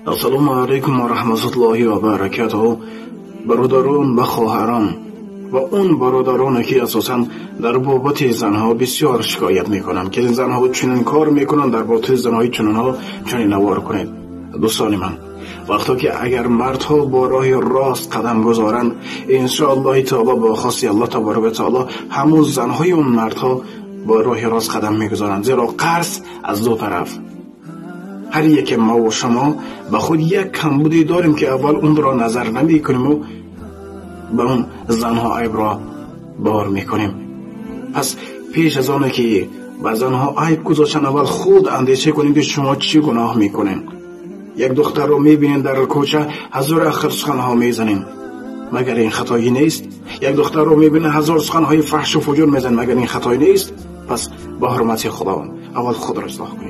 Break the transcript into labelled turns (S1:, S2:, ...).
S1: Ассалому алайкум ва раҳматуллоҳи ва баракатуҳ. Бародарон ва хоҳарон ва он бародароне ки асосан дар бобати занҳо бисёр шикоят мекунанд, ки занҳо чунин кор мекунанд, дар бобати занҳои чунинҳо чунин навор кунед. Дӯстони ман, вақто ки агар мардҳо бо роҳи рост қадам гузоранд, иншоаллоҳи таоло бо хости Аллоҳ таборака ва таоло ҳамун занҳои он мардҳо бо роҳи рост қадам мегузоранд, зеро қарз аз ду тараф. Ҳар яке мо ва шумо ба худ як камбуде дорем ки аввал онро назар намекунем ва ба он занҳо айбро бор мекунем. Пас пеш аз оне ки ба занҳо айб гузоштан, аввал худ андеша кунем ки шумо чӣ гуноҳ мекунем. Як духтарро мебинем дар кӯча, ҳазор ахир суханҳо мезанем, магар ин хатоӣ нест? Як духтарро мебинем, ҳазор суханҳои фаҳшу фуҷур мезанем, магар ин хатоӣ нест? Пас ба ҳурмати Худованд аввал худро ислоҳ кунем.